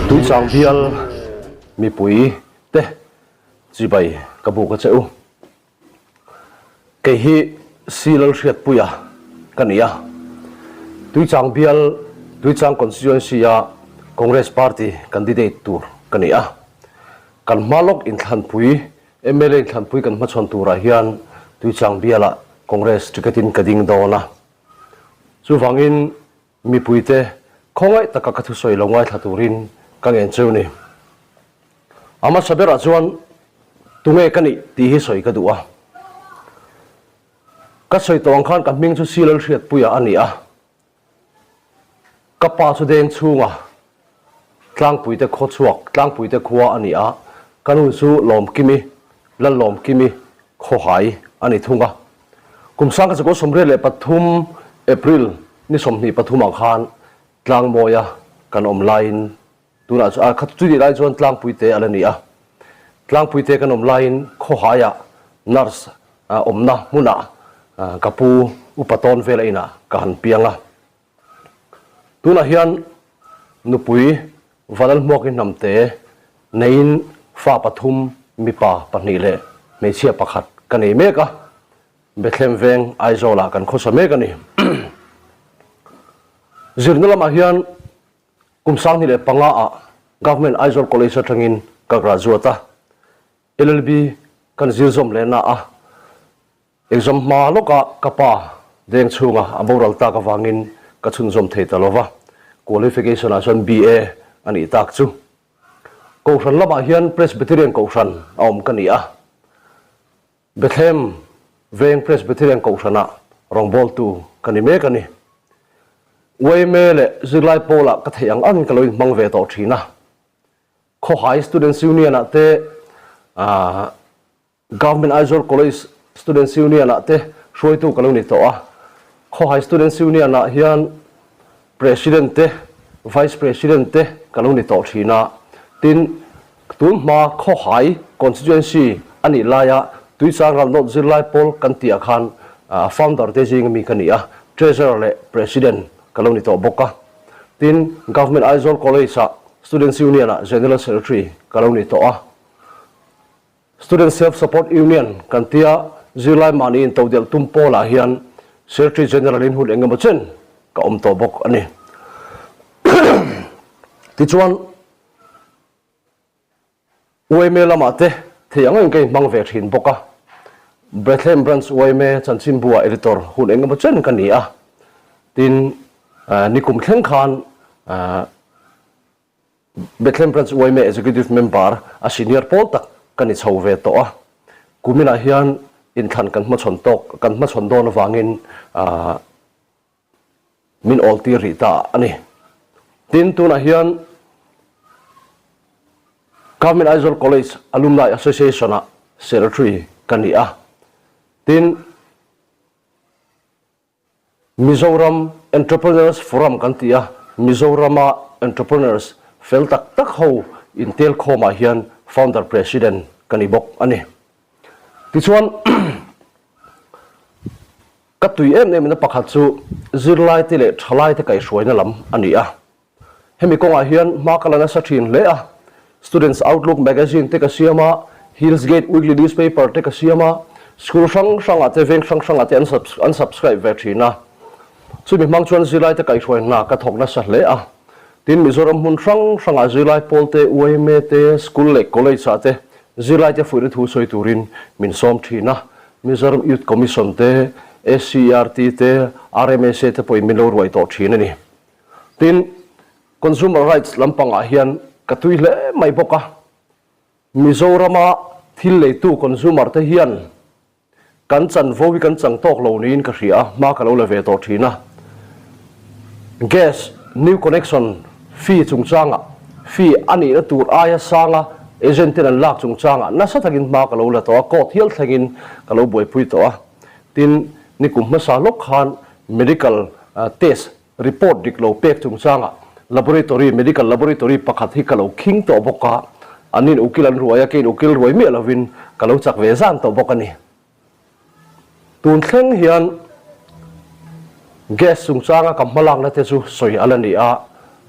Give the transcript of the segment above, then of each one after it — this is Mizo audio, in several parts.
Tuichang bial mipui te chibai ka buk a che u. Kei hi Si Lalhriatpuia ka ni a. Tuichang bial Tuichang Constituency a Congress Party candidate tur ka ni a. Kan hma lawk inthlanpui mla inthlanpui kan hmachhawn turah hian Tuichang bialah Congress ticket in ka ding dawn a. Chuvangin mipuite khawngaih taka ka thusawi lo ngaithla turin ka ngen cheu ni. A hmasa berah chuan tunge ka nih tih hi sawi ka duh a. Ka sawi tawh ang khan ka hming chu Si Lalhriatpuia a ni a. Ka pa chu deng chhunga Tlangpuite khaw chhuak, Tlangpuite khua a ni a, ka nu chu Lawmkimi, Lallawmkimi Khawhai a ni thung a. Kum sangka chakua 83 April ni 23 ah khan Tlangmawia kan awm laiin tunah chu a kha chutih lai chuan Tlangpuite a la ni a. Tlangpuite kan awm laiin Khawhaiah nurse awmna hmunah ka pu upa tawn vela inah ka han piang a. Tunah hian nupui Vanlalhmuaki hnamte neiin fa pathum, mipa pahnih leh hmeichhia pakhat ka nei mek a, Bethlehem veng Aizawlah kan khawsa mek a ni. Zirna lamah hian kum 2005 ah Government Aizawl College atangin ka graduate a, LLB kan zir zawm lehna a, Exam hma lawkah ka pa deng chhunga a boral tak avangin ka chhunzawm thei ta lova, qualification ah chuan BA a nih tak chu. Kohhran lamah hian Presbyterian Kohhran a awm ka ni a, Bethlehem Veng Presbyterian Kohhranah rawngbawltu ka ni mek a ni. Yma leh zirlai pawlah ka theih ang angin ka lo inhmang ve tawh thin a, Khawhai Students Union ah te Government Aizawl College Students Union ah te hruaitu ka lo ni tawh a, Khawhai Students Union ah hian President te, Vice President te ka lo ni tawh thin a, tin, tun hma Khawhai Constituency a nih laia Tuichang ral nawt zirlai pawl kan tih ah khan Founder te zing ami ka ni a, Treasurer leh President ka lo ni tawh bawk a, tin, Government Aizawl College ah Students Union ah General Secretary ka lo ni tawh a. Student Self Support Union kan tia zirlai mahni intodelh tum pawlah hian Secretary General in hun engemaw chen ka awm tawh bawk a ni. Tichuan, yma lamah te thei ang engin ka inhmang ve thin bawk a. Bethlehem Branch yma chanchinbu-ah editor hun engemaw chen ka ni a. Tin, nikum thleng khan Bethlehem Branch yma Executive Member a senior pawl tak ka ni chho ve tawh a, kuminah hian inthlan kan hmachhawn tawk kan hmachhawn dawn avangin min awl tir rih ta a ni. Tin, tunah hian Government Aizawl College Alumni Association-ah Secretary ka ni a, tin, Mizoram Entrepreneurs Forum kan ti a, Mizorama entrepreneurs fel tak tak ho intel khawmah hian founder president ka ni bawk a ni. Tichuan, ka tui em em na pakhat chu zirlaite leh thalaite kaihhruaina lam a ni a. Hemi kawngah hian hma ka la nasa thin hle a, Students Outlook magazine te ka siam a, Hills Gate Weekly Newspaper te ka siam a, school hrang hrangah te veng hrang hrangah te an subscribe ve thin a. Chumi hmang chuan zirlai te kaihhruai hna ka thawk nasa hle a. Tin, Mizoram hmun hrang hrangah zirlai pawl te, yma te, school leh college ah te zirlai te fuihna thu sawi turin min sawm thin a. Mizoram Youth Commission te, SCERT te, RMSA te pawhin min lo ruai tawh thin a ni. Tin, Consumer Rights lampangah hian ka tui hle mai bawk a. Mizorama thil leitu consumer te hian kan chanvo hi kan chang tawk lo niin ka hria a, hma ka lo la ve tawh thin a. Gas new connection fee chungchangah fee a nihna tur aia sanga agent ten an lak chungchangah nasa takin hma ka lo la tawh a, court hial thlengin ka lo buaipui tawh a. Tin, nikum hmasa lawk khan medical test report dik lo pek chungchangah laboratory, medical laboratory pakhat hi ka lo khing tawh bawk a, an in ukil an ruai a, keiin ukil ruai miah lovin ka lo chak ve zan tawh bawk a ni. Tun thleng hian. Gas chungchanga ka hmalakna te chu sawi a la ni a,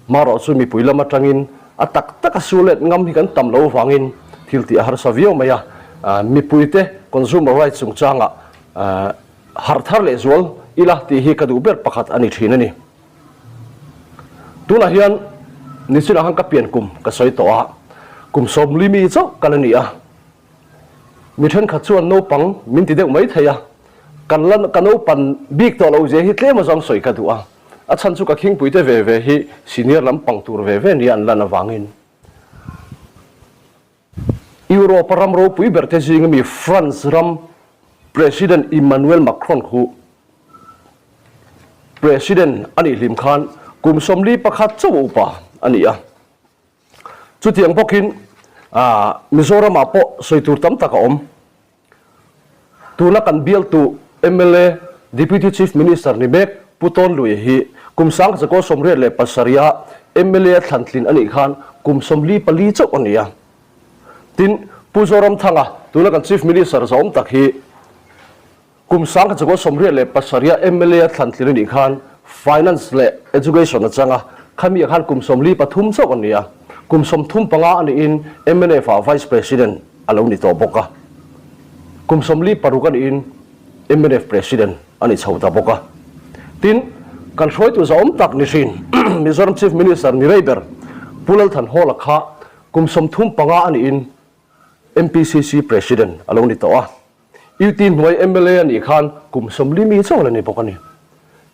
marawh chu mipui lam atangin a tak taka su let ngam hi kan tam lo vangin thil tih a harsa viau mai a. Mipuite consumer rights chungchanga harh thar leh zual ila tih hi ka duh ber pakhat a ni thin a ni. Tunah hian nichinah khan ka pian kum ka sawi tawh a, kum 40 mi chauh ka la ni a. Mi thenkhat chuan naupang min ti deuh mai thei a, kan la ka naupan bik tawh lo zia hi tlem azawng sawi ka duh a, a chhan chu ka khingpuite ve ve hi senior lam pang tur ve ve nia an lan avangin. Europe-a ram ropui berte zinga mi France ram President Emmanuel Macron khu President a nih hlim khan kum 41 chauh a upa a ni a. Chutiang bawkin Mizoramah pawh sawi tur tam tak a awm. Tuna kan bialtu mla, Deputy Chief Minister ni mek Pu Tawn Lui hi kum 1987-a mla thlantlin a nih khan kum 44 chauh a ni a. Tin, Pu Zoramthanga, tuna kan Chief Minister zawm tak hi Kum 1987-a mla thlantlin a nih khan Finance leh Education a chang a, khami ah khan kum 43 chauh a ni a. Kum 35 a nihin mnf ah Vice President a lo ni tawh bawk a. Kum 46 a nihin mnf President a ni chho ta bawk a. Tin, kan hruaitu zahawm tak ni hrin Mizoram Chief Minister ni rei ber Pu Lalthanhawla kha kum 35 a nihin MPCC President a lo ni tawh a. UT hnuai mla a nih khan kum 40 mi chauh la ni bawk a ni.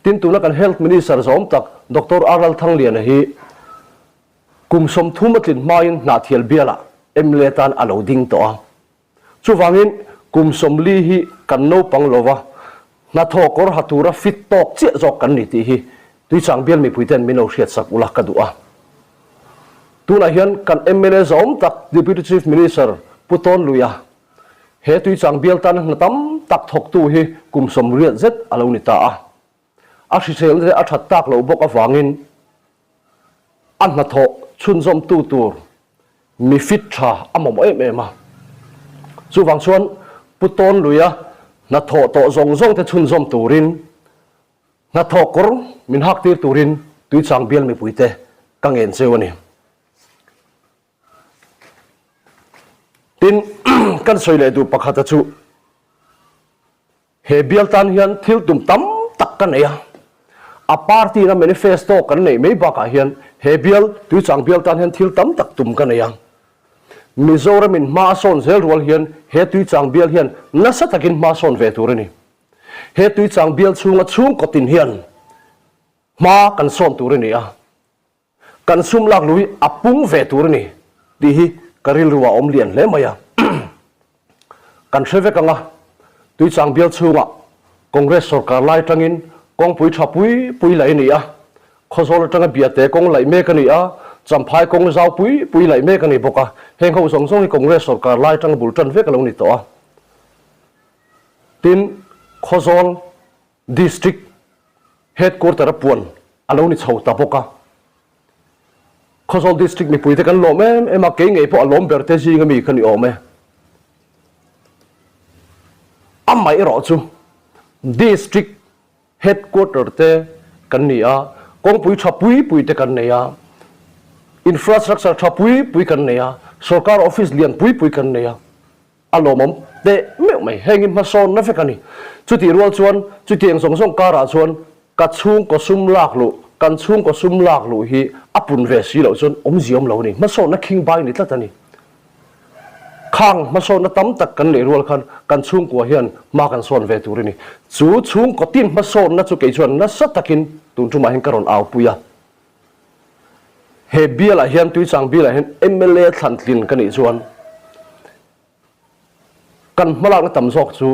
Tin, tuna kan Health Minister zawm tak Doctor R Lalthangliana hi kum 30 a tlin hmain Hnahthial bialah mla tan a lo ding tawh a. Chuvangin kum 40 hi kan naupang lova hnathawh kawr ha tura fit tawk chiah zawk kan ni tih hi Tuichang bial mipuiten min lo hriatsak ula ka duh a. Tunah hian kan mla zawm tak Deputy Chief Minister Pu Tawnluia He tuichang bial tan hna tam tak thawktu hi kum 80 zet a lo ni ta a. A hriselna te a that tak loh bawk avangin a hnathawh chhunzawmtu tur mi fit tha a mamawh em em a. Chuvang chuan Pu Tawnluia hnathawh tawh zawng zawng te chhunzawm turin hnathawh kawr min hak tir turin tuichang bial mipuite ka ngen cheu a ni. Tin, kan sawi leh duh pakhata chu he bial tan hian thil tum tam tak ka nei a, a party na manifesto kan neih mai bakah hian he bial, Tuichang bial tan hian thil tam tak tum ka nei a. Mizoramin hma a sawn zel rual hian he Tuichang bial hian nasa takin hma sawn ve tur a ni. He Tuichang bial chhunga chhungkaw tin hian hma kan sawn tur a ni a. Kan sum lak lui a pung ve tur a ni tih hi ka rilru ah awm lian hle mai a. Kan hre vek ang a, Tuichang bial chhungah Congress sorkar lai atangin kawngpui tha pui pui laih a ni a, Khawzawl atanga Biate kawng laih mek a ni a, Champhai kawng zau pui pui laih mek a ni bawk a, heng ho zawng zawng hi Congress sorkar lai atanga bul tan vek a lo ni tawh a. Tin, Khawzawl District Headquarter a puan a lo ni chho ta bawk a. Khawzawl District mipuite kan lawm em em a, kei ngei pawh a lawm ber te zinga mi ka ni awm e. Amaherawh chu District Headquarter te kan ni a, kawngpui tha pui pui te kan nei a, infrastructure tha pui pui kan nei a, sorkar office lian pui pui kan nei a. A lawmawm teh meuh mai. Heng hi hmasawnna vek a ni. Chutih rual chuan chutiang zawng zawng karah chuan ka chhungkaw sum lak luh, kan chhungkaw sum lak luh hi a pun ve si loh chuan awmzia awm lo a ni. Hmasawnna khing bai ni tlat a ni. Khang hmasawnna tam tak kan neih rual khan kan chhungkua hian hma kan sawn ve tur a ni. Chu chhungkaw tin hmasawnna chu kei chuan nasa takin tun tumah hian ka rawn aupui a. He bialah hian Tuichang bialah hian mla thlan tlin ka nih chuan kan hmalakna tam zawk chu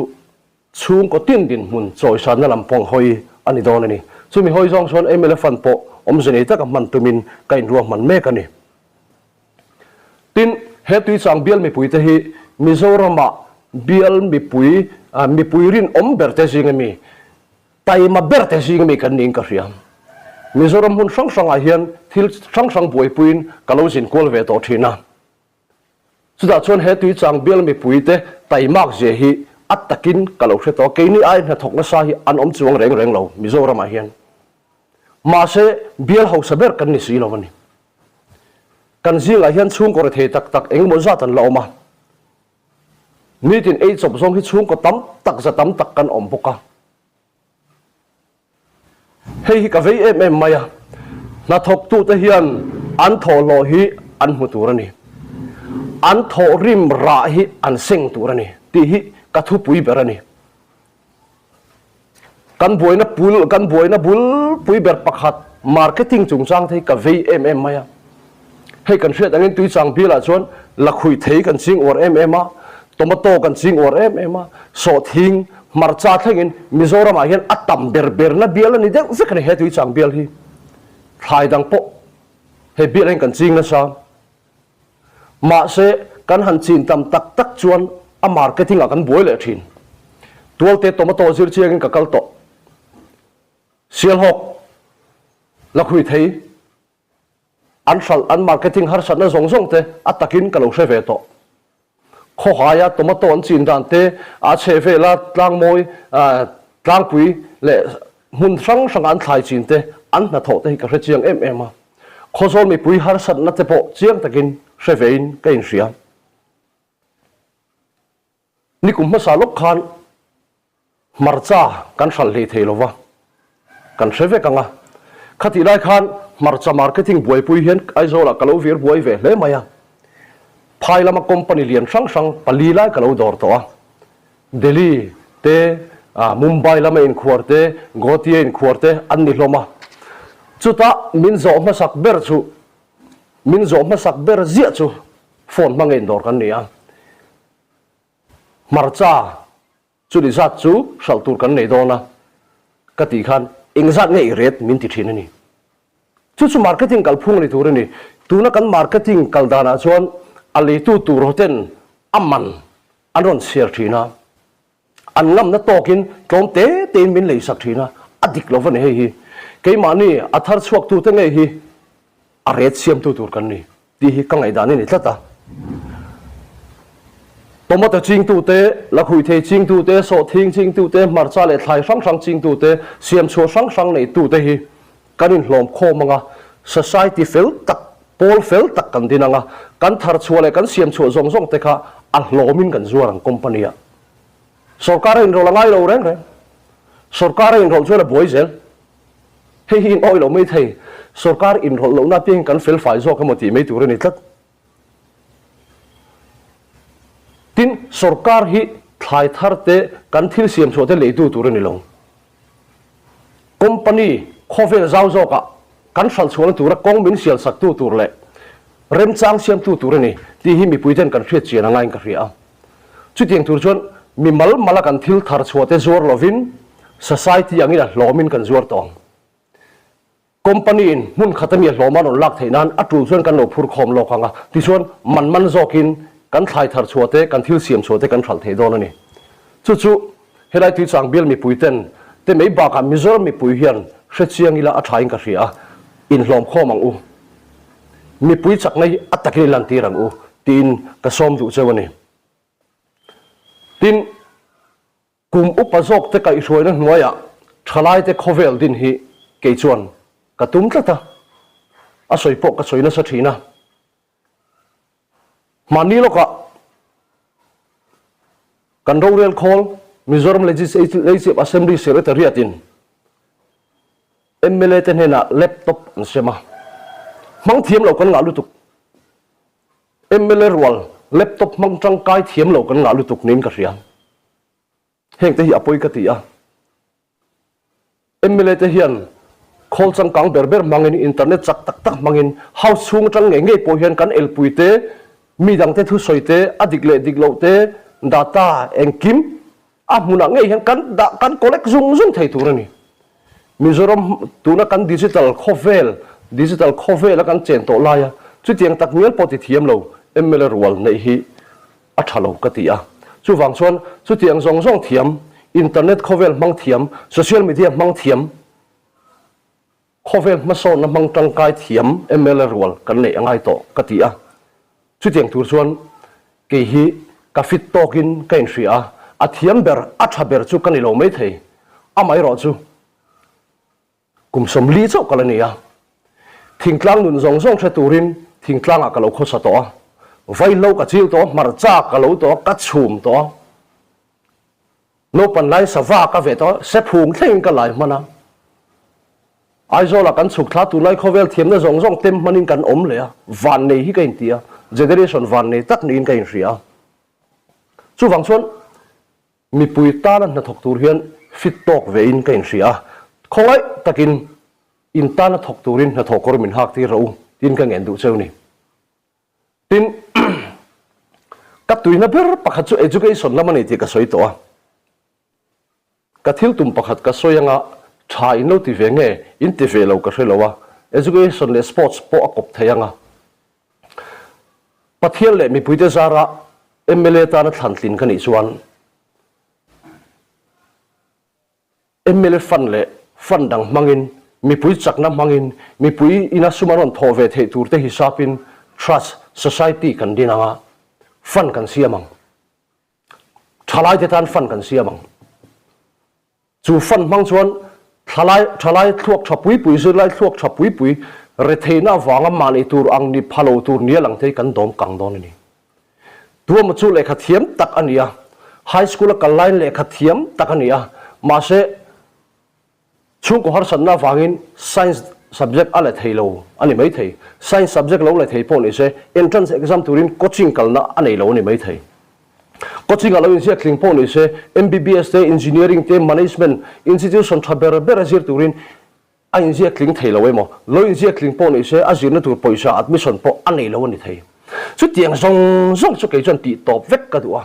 chhungkaw tin dinhmun chawisanna lam pawng hawi a ni dawn a ni. Chumi hawi zawng chuan mla fund pawh awmze nei taka hman tumin ka inruahman mek a ni. Tin, he Tuichang bial mipuite hi Mizorama bial mipui mipui rinawm berte zinga mi Taima ber te zing ami kan niin ka hria. Mizoram hmun hrang hrangah hian thil hrang hrang buaipuiin ka lo zin kual ve tawh thin a. Chutah chuan he Tuichang bial mipuite taimak zia hi a takin ka lo hre tawh a, keini ai hnathawk nasa hi an awm chuang reng reng lo Mizoramah hian. Mahse, bial hausa ber kan ni si lo a ni. Kan zingah hian chhungkaw rethei tak tak engemaw zat an la awm a. Nitin ei chawp zawng hi chhungkaw tam tak za tam tak kan awm bawk a. Hei hi ka vei em em mai a, hnathawktute hian an thawhhlawh hi an hmu tur a ni. An thawhrim rah hi an seng tur a ni tih hi ka thupui ber a ni. Kan buaina pul, kan buaina bulpui ber pakhat marketing chungchang te hi ka vei em em mai a. Hei kan hriat angin Tuichang bialah chuan lakhuih thei kan ching uar em em a, tomato kan ching uar em em a, sawhthing, hmarcha thlengin Mizoramah hian a tam ber berna bial a ni deuh vek a ni he Tuichang bial hi. Thlai dang pawh he bialah hian kan ching nasa. Mahse kan han chin tam tak tak chuan a marketing ah kan buai leh thin. Tualte tomato zir chiangin ka kal tawh. Sialhawk, lakhuih thei. An hralh, an marketing harsatna zawng zawng te a takin ka lo hre ve tawh. Khawhaia tomato an chin dan te, a chheh vela tlangmawi, tlangpui leh hmun hrang hranga an thlai chin te, an hnathawh te hi ka hre chiang em em a. Khawzawl mipui harsatna te pawh chiang takin hre vein ka inhria. Nikum hmasa lawk khan Hmarcha kan hralh hlei thei lova, kan hre vek ang a. Khatih lai khan hmarcha marketing buaipui hian Aizawlah ka lo vir buai ve hle mai a. Phai lama company lian hrang hrang pali lai ka lo dawr tawh a. Delhi te, Mumbai lama inkhuar te, Guwahati a inkhuar te an ni hlawm a. Chutah min zawh hmasak ber chu, min zawh hmasak ber ziah chu phone hmanga indawr kan ni a. Hmarcha Chuni zat chu hralh tur kan nei dawn a, ka tih khan eng zat nge i ret min ti thin a ni. Chu chu marketing kalphung a ni tur a ni. Tuna kan marketing kal danah chuan a leitu tur hoten a man an rawn chhiar thin a, an ngamna tawkin tlawm te tein min leisak thin a, a dik lo va ni hei hi. Keimahni a thar chhuaktute ngei hi a ret siamtu tur kan ni tih hi ka ngaihdan a ni tlat a. Tomato chingtute, lakhuihthei chingtute, sawhthing chingtute, hmarcha leh thlai hrang hrang chingtute, siamchhuah hrang hrang neitute hi kan inhlawm khawm ang a, society fel tak, pawl fel tak kan din ang a, kan tharchhuah leh kan siamchhuah zawng zawng te kha a hlawmin kan zuar ang company-ah. Sorkar a inrawlh a ngai lo reng reng. Sorkar a inrawlh chuan a buai zel. Hei hi in awih loh mai thei, sorkar inrawlh lohna apiangin kan fel fai zawk emaw tih mai tur a ni tlat. Tin, sorkar hi thlai thar te kan thil siam chhuah te leitu tur a ni lo. Company khawvel zau zawkah kan hralh chhuahna tura kawng min sial saktu tur leh remchang siamtu tur a ni tih hi mipui ten kan hriat chian a ngaiin ka hria a. Chutiang tur chuan mi mal mala kan thil thar chhuah te zuar lovin society angin a hlawmin kan zuar tawh ang. Company in hmun khat ami a hlawma rawn lak theih nan a tul chuan kan lo phur khawm lawk ang a, tichuan man man zawkin kan thlai thar chhuah te, kan thil siam chhuah te kan hralh thei dawn a ni. Chu chu helai Tuichang bial mipui ten te mai bakah Mizoram mipui hian hre chiang ila a thain ka hria a, inhlawm khawm ang u. Mipui chakna hi a takin i lantir ang u tiin ka sawm duh cheu a ni. Tin, kum upa zawk te kaihhruaina hnuaiah thalaite khawvel din hi kei chuan ka tum tlat a, a sawi pawh ka sawi nasa thin a. Hmanni lawkah kan rorel khawl Mizoram Legislative Assembly Secretariat-in mla te hnenah laptop an sem a, hmang thiam lo kan ngah lutuk. Mla rual laptop hmang tangkai thiam lo kan ngah lutuk niin ka hria. Heng te hi a pawi ka ti a. Mla te hian khawl changkang ber ber hmangin, internet chak tak tak hmangin house chhung atang ngei ngei pawh hian kan elpui te, mi dangte thusawi te, a dik leh dik loh te, data engkim A hmunah ngei hian kan dah kan collect zung zung thei tur a ni. Mizoram tuna kan digital khawvel, digital khawvela kan chen tawh laia chutiang tak ngial pawh ti thiam lo mla rual neih hi a tha lo ka ti a. Chuvang chuan chutiang zawng zawng thiam, internet khawvel hmang thiam, social media hmang thiam, Khawvel hmasawnna hmang tangkai thiam mla rual kan neih a ngai tawh ka ti a. Chutiang tur chuan kei hi ka fit tawkin ka inhria a, a thiam ber, a tha ber chu ka ni lo maithei. Amaherawhchu. Kum 40 chauh ka la ni a. Thingtlang nun zawng zawng hre turin thingtlangah ka lo khawsa tawh a. Vaihlo ka chil tawh a, hmarcha ka lo tawh a, ka chhum tawh a. Naupan lai sava ka veh tawh a, sephung thlengin ka lai hman a. Aizawlah kan chhuk thla tunlai khawvel thiamna zawng zawng tem hmanin kan awm leh a, vannei hi ka inti a, generation vannei tak niin ka inhria a. Chuvang chuan mipui tana hnathawk tur hian fit tawk vein ka inhria a, khawngaih takin in tana thawk turin hnathawh kawr min hak tir rawh u tiin ka ngen duh cheu ni. Tin, ka tuina ber pakhat chu education lam a ni tih ka sawi tawh a. Ka thil tum pakhat ka sawi anga tha in lo ti ve nge in ti ve lo ka hre lo a, education leh sports pawh a kawp thei anga Pathian leh mipuite zara mla tana thlan tlin ka nih chuan mla fund leh fund dang hmangin mipui chakna hmangin mipui ina sum an rawn thawh ve theih tur te hisapin trust society kan din anga fund kan siam ang. Thalaite tan fund kan siam ang. Chu fund hmang chuan thalai thalai thluak tha pui pui, zirlai thluak tha pui pui retheihna avanga mahni tur ang ni pha lo tur nia lang te hi kan dawm kang dawn a ni. Tuama chu lehkha thiam tak a ni a, high school a kal laiin lehkha thiam tak a ni a, mahse Chhungkaw harsatna avangin Science subject a la thei lo a ni maithei. Science subject lo la thei pawh ni se, entrance exam turin coaching kalna a nei lo a ni maithei. Coaching ah lo inziak tling pawh ni se, MBBS te, Engineering te, Management institution tha ber ber a zir turin a inziak tling thei lo emaw, lo inziak tling pawh ni se, a zirna tur pawisa admission pawh a nei lo a ni thei. Chutiang zawng zawng chu kei chuan tih tawp vek ka duh a.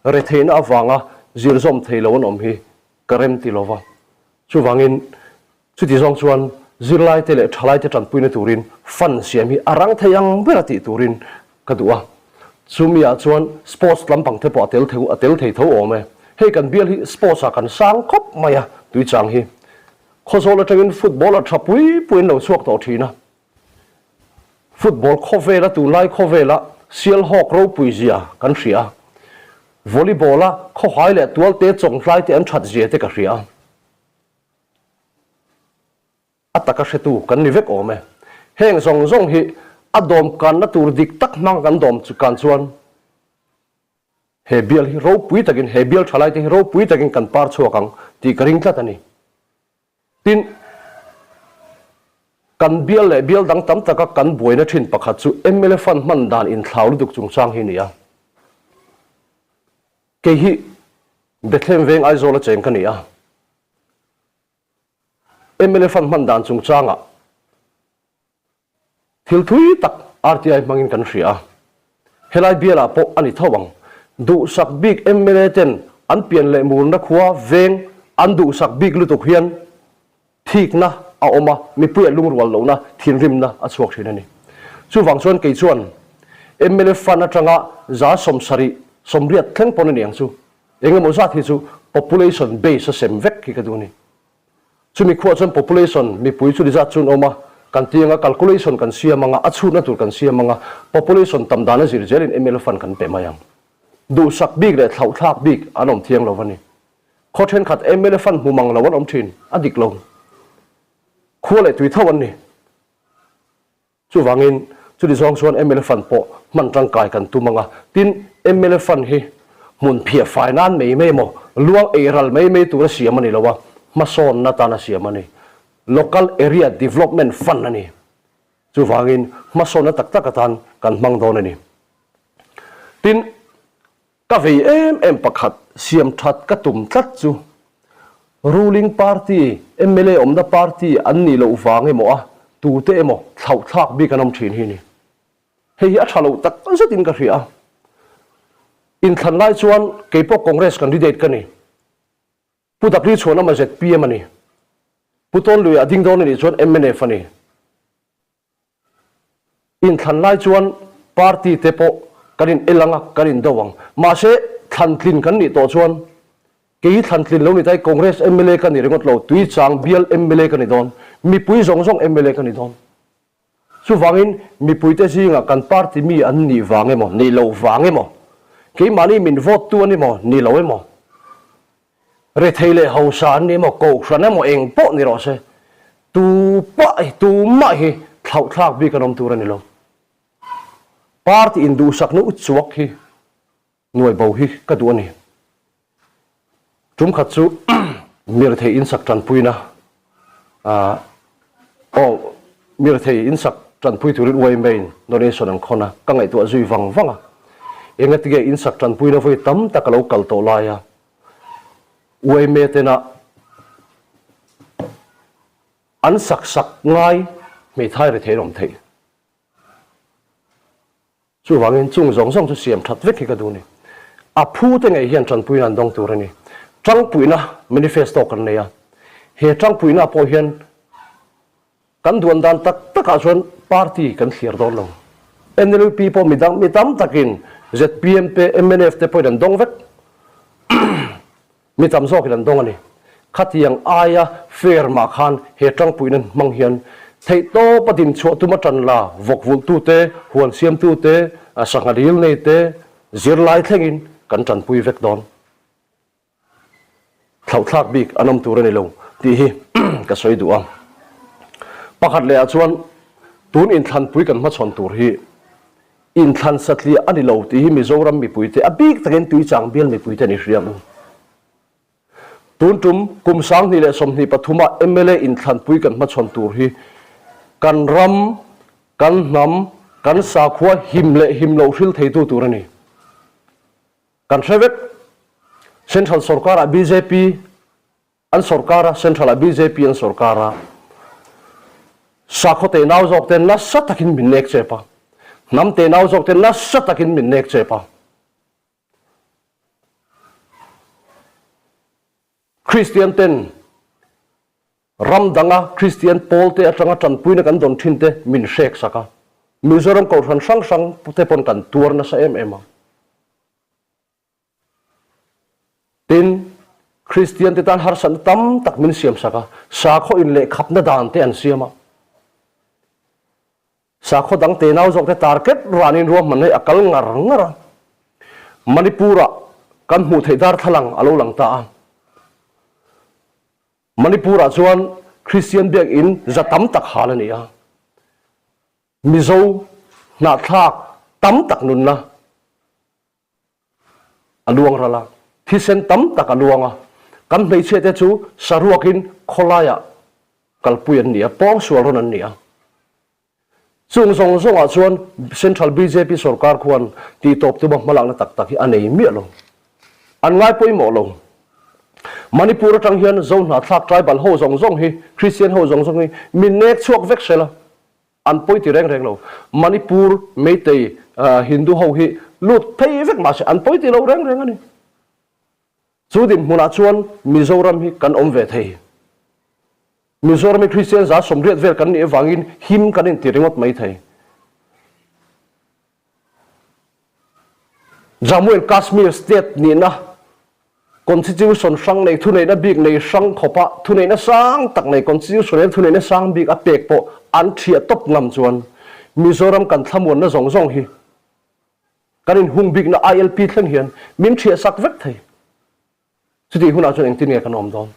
Retheihna avanga zir zawm thei lo an awm hi Ka rem ti lova. Chuvangin, chuti zawng chuan zirlaite leh thalaite tanpuina turin fund siam hi a rang thei ang ber a tih turin ka duh a. Chumiah chuan sports lampang te pawh a tel thei a tel thei tho awm e. Hei kan bial hi sports ah kan sang khawp mai a, tuichang hi. Khawzawl atangin football a tha pui pui an lo chhuak tawh thin a. Football khawvela tunlai khawvela Sialhawk ropui zia kan hria a, Volleyball a khawhai leh tualte chawnghlai te an that zia te ka hria a, a taka hretu kan ni vek awm e. Heng zawng zawng hi a dawm kanna tur dik tak hmang kan dawm kan chuan he bial hi ropui takin, he bial thalai te hi ropui takin kan par chhuak ang tih ka ring tlat a ni. Tin, kan bial leh bial dang tam taka kan buaina thin pakhat chu mla fund hman dan inthlau lutuk chungchang hi a ni a. Kei hi Bethlehem veng Aizawl a cheng ka ni a. Mla fund hman dan chungchangah Thil thui tak RTI hmangin kan hria a, helai bialah pawh a ni tho ang. Duhsak bik mla ten an pian leh murna khua veng an duhsak bik lutuk hian thikna a awm a, mipuiah lungrual lohna, thinrimna a chhuak thin a ni. Chuvang chuan kei chuan mla fund atanga 70% 80 thleng pawn a ni ang chu, engemaw zat hi chu population base a sem vek hi ka duh a ni. Chumi khuah chuan population, mipui chu rizat chu an awm a, kan ti anga calculation kan siam anga, a chhutna tur kan siam anga, population tam dan a zir zelin mla fund kan pe mai ang. Duhsak bik leh thlauhthlak bik an awm thiang lo a ni. Khaw thenkhat mla fund hmu mang lo an awm thin, a dik lo. Khua leh tui tho an ni. Chuvangin, chuti zawng chuan mla Fund pawh hman tangkai kan tum ang a, tin, mla Fund hi hmun phiah fai nan mai mai emaw, luang ei ral mai mai tura siam a ni lo a, hmasawnna tana siam a ni. Local Area Development Fund a ni. Chuvangin, hmasawnna tak tak atan kan hmang dawn a ni. Tin, Ka vei em em pakhat siam that ka tum tlat chu ruling party mla awmna party an nih loh vang emaw a tute emaw thlauh thlak bik an awm thin hi ni. Hei hi a tha loh tak zetin ka hria a. Inthlan lai chuan keipawh Congress candidate ka ni. Pu Dakli Chhuanama zpm a ni. Pu Tawnluia a ding dawn a nih chuan mnf a ni. Inthlan lai chuan party te pawh kan in el ang a, kan in do ang. Mahse, thlan tlin kan nih tawh chuan kei thlan tlin lo ni ta i Congress mla ka ni ringawt lo, Tuichang bial mla ka ni dawn, mipui zawng zawng mla ka ni dawn. Chuvangin mipuite zingah kan party mi an nih vang emaw, nih loh vang emaw, keimahni min vote tu an emaw, ni lo emaw, rethei leh hausa an ni emaw, kohhran emaw eng pawh ni rawh se. Tu pah hi, tumah hi thlauhthlak bik an awm tur a ni lo. Party induhsakna uchuak hi nuai bo hi ka duh a ni. Tum khat chu mirthei insak tanpuina aw mirthei insak tanpui turin yma in donation an khawn a, ka ngaihtuah zui vang vang a. Engatinge insak tanpuina vawi tam tak a lo kal tawh lai a, yma tena an sak sak ngai hmeithai rethei an awm theih. Chuvangin chung zawng zawng chu siam that vek hi ka duh a ni. A phu te ngei hian tanpuina an dawng tur a ni. Tangpuihna manifesto kan nei a, he tangpuihna pawh hian kan duan dan tak takah chuan party kan thliar dawn lo. NLUP pawh mi dang mi tam takin zpm te mnf te pawhin an dawng vek. Mi tam zawkin an dawng a ni. Khatiang aia fair mah khan he tangpuihna hmang hian theihtawp a dinchhuah tum a tan la, vawkvulhtute, huan siamtute, sangha dil neite, zirlai thlengin kan tanpui vek dawn. Thlauhthlak bik an awm tur a ni lo tih hi ka sawi duh a. Pakhat lehah chuan tun inthlanpui kan hmachhawn tur hi Inthlan satliah a ni lo tih hi Mizoram mipuite, a bik takin Tuichang bial mipuite an inhria ang. Tun tum kum 2023 ah mla inthlanpui kan hmachhawn tur hi kan ram, kan hnam, kan sakhua him leh him loh hril theitu tur a ni. Kan hre vek. Central sorkarah bjp, An sorkar a, Central ah bjp an sorkar a, sakhaw tenau zawk te nasa takin min nek chep a, hnam tenau zawk te nasa takin min nek chep a. Kristian ten ram danga Kristian pawl te atanga tanpuina kan dawn thin te min hrek sak a, Mizoram kohhran hrang hrang te pawn kan tuar nasa em em a. Tin, Kristiante tan harsatna tam tak min siamsak a, sakhaw inlehkhapna dan te an siam a. Sakhaw dang tenau zawk te target ranin ruahman hi a kal ngar ngar a. Manipur-ah kan hmuh theih darthlalang a lo lang ta a. Manipur-ah chuan Kristian biakinn za tam tak hal a ni a. Mizo hnahthlak tam tak nunna a luang ral a, thisen tam tak a luang a, kan hmeichhia te chu saruakin khawlaiah kalpui an ni a, pawngsual rawn an ni a. Chung zawng zawngah chuan Central bjp sorkar khuan tihtawp tuma hmalakna tak tak hi a nei miah lo. An ngai pawimawh lo. Manipur atang hian Zohnahthlak tribal ho zawng zawng hi, Christian ho zawng zawng hi min nek chhuak vek sela. An pawi ti reng reng lo. Manipur, Meitei, Hindu ho hi lut phei vek mahse an pawi ti lo reng reng a ni. Chu dinhmunah chuan Mizoram hi kan awm ve thei. Mizoram hi Kristian 180 vel kan nih avangin him kan inti ringawt mai thei. Jammu and Kashmir state nihna Constitution hrang nei thuneihna bik nei hrang khawpa thuneihna sang tak nei Constitution hian thuneihna sang bik a pek pawh an thiah tawp ngam chuan Mizoram kan thlamuanna zawng zawng hi kan inhung bikna ILP thleng hian min thiah sak vek thei. Chutih hunah chuan engtin nge kan awm dawn?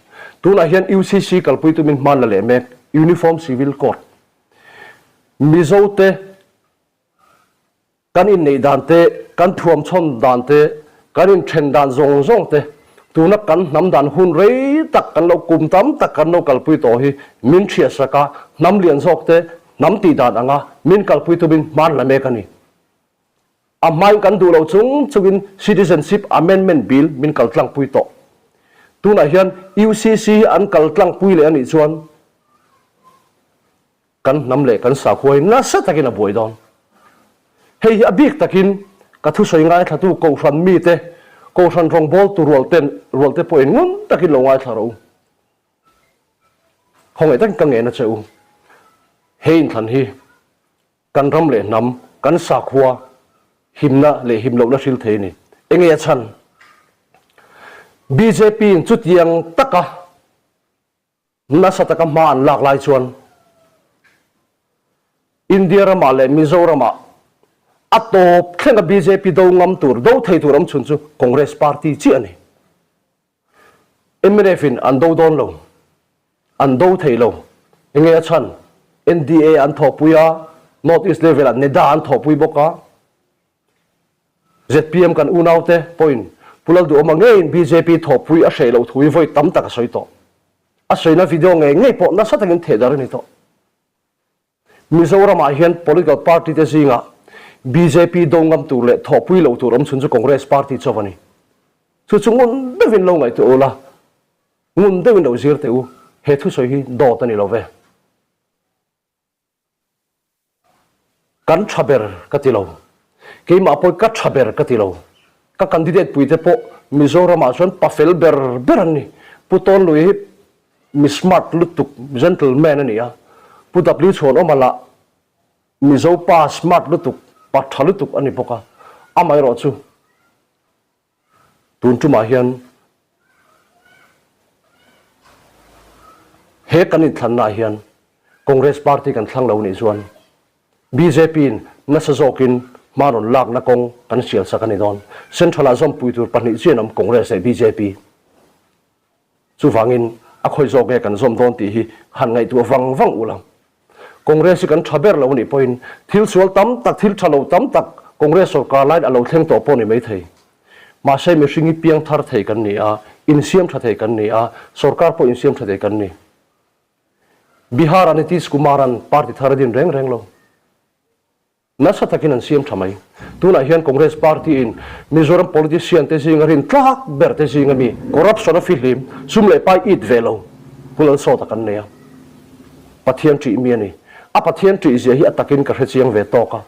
Tunah hian UCC kalpui tumin hman la leh mek Uniform Civil Code Mizote Kan inneih dan te, kan thuamchhawn dan te, kan inthen dan zawng zawng te, tuna kan hnam dan hun rei tak kan lo kum tam tak kan lo kalpui tawh hi min hriatsak a, hnam lian zawk te hnam tih dan anga min kalpui tumin hman la mek a ni. A hmain kan duh lo chung chungin Citizenship Amendment Bill min kaltlangpui tawh. Tunah hian UCC hi an kaltlangpui leh a nih chuan, Kan hnam leh kan sakhua hi nasa takin a buai dawn. Hei hi a bik takin ka thusawi ngaithlatu Kohhran mite, Kohhran rawngbawltu rualten rualte pawhin ngun takin lo ngaithla rawh u. Khawngaih takin ka ngen a che u. He inthlan hi kan ram leh hnam, kan sakhua himna leh him lohna hril thei a ni. Enge a chhan? BJP-in chutiang taka Nasa taka hma an lak lai chuan India ramah leh Mizoramah a tawp thlenga bjp do ngam tur, do thei tur awm chhun chu Congress party chiah a ni. Mnf in an do dawn lo, an do thei lo. Enge a chhan? NDA an thawhpui a, North East level ah NEDA an thawhpui bawk a. Zpm kan unaute pawhin Pu Lalduhawma ngeiin bjp thawhpui a hreh loh thu hi vawi tam tak a sawi tawh. A sawina video ngei ngei pawh nasa takin theh darh a ni tawh. Mizoramah hian political party te zingah bjp do ngam tur leh thawhpui loh tur awm chhun chu Congress party chauh a ni. Chu chu ngun deuhin lo ngaihtuah ula, ngun deuhin lo zir teh u, he thusawi hi dawt a ni lo ve. Kan tha ber ka ti lo. Keimah pawh ka tha ber ka ti lo. Ka candidate pui te pawh Mizoramah chuan pa fel ber ber an ni. Pu Tawnlui hi mi smart lutuk, gentleman a ni a. Pu W Chhuanawma lah Mizo pa smart lutuk, pa tha lutuk a ni bawk a. Amaherawhchu Tun tumah hian he kan inthlannaah hian Congress party kan thlang lo nih chuan BJP-in nasa zawkin hma rawn lakna kawng kan sialsak a ni dawn. Central-ah zawmpui tur pahnih chian awm Congress leh BJP. Chuvangin a khawi zawk nge kan zawm dawn tih hi han ngaihtuah vang vang ula. Congress hi kan tha ber lo anih pawhin thil sual tam tak, thil tha lo tam tak Congress sorkar laiin a lo thleng tawh pawh ni maithei. Mahse mihring hi piang thar thei kan ni a, insiam tha thei kan ni a, sorkar pawh insiam tha thei kan ni. Bihar-ah Nitish Kumar-a'n party thar a din reng reng lo. Nasa takin an siam tha mai. Tunah hian Congress party in Mizoram politician te zinga rin tlak ber te zinga mi corruption a fihlim, sum leh pai it ve lo hul an sawt a kan nei a. Pathian ṭih mi a ni. A Pathian ṭih zia hi a takin ka hre chiang ve tawk a.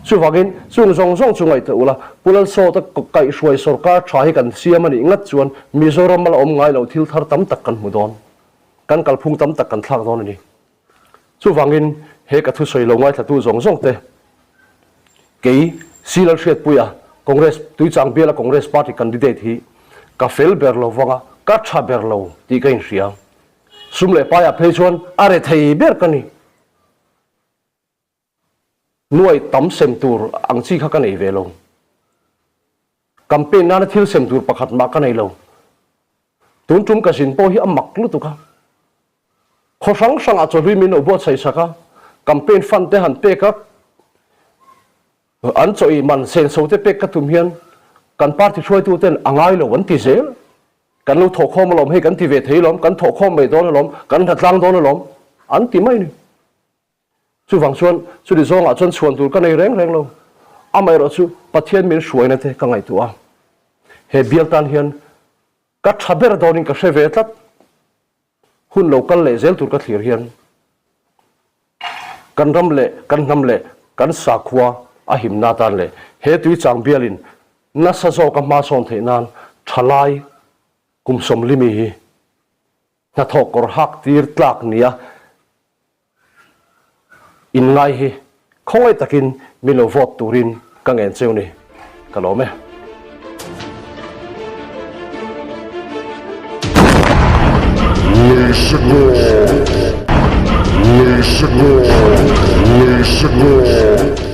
Chuvangin chung zawng zawng chu ngaihtuah ula, Pu Lalsawta kaihhruai sorkar tha hi kan siam a nih ngat chuan Mizoram a la awm ngai lo thil thar tam tak kan hmu dawn. Kan kalphung tam tak kan thlak dawn a ni. Chuvangin he ka thusawi lo ngaithlatu zawng zawng te, kei C Lalhriatpuia, Congress, Tuichang biala Congress Party candidate hi ka fel ber lo vanga ka tha ber lo tih ka inhria. Sum leh paiah phei chuan a rethei ber ka ni. Nuai tam sem tur ang chi kha ka nei ve lo. Campaign nana thil sem tur pakhat mah ka nei lo. Tun tum ka zin pawh hi a mak lutuk a. Khaw hrang hrangah chawhlui min lo buatsaih sak a, campaign fund te han pek a, an chawih man senso te pek ka tum hian kan party hruaitu ten a ngai lo an ti zel. Kan lo thawhkhawm alawm, hei kan ti ve thei alawm, kan thawhkhawm mai dawn alawm, kan hnatlang dawn alawm an ti mai ni. Chuvang chuan chumi zawngah chuan chhuan tur ka nei reng reng lo. Amaherawh chu Pathian min hruaina te ka ngaihtuah a. He bial tan hian ka tha ber dawnin ka hre ve tlat. Hun lo kal leh zel tur ka thlir hian kan ram leh kan hnam leh kan sakhua a himna atan leh he tuichang bialin nasa zawka hma sawn theih nan thalai kum sawmlimi hi hnathawh kawr hak tir tlak nia Inngai hi khawngaih takin min lo vote turin ka ngen cheu ni, ka lawm e. Leisekawr, Leisekawr, Leisekawr.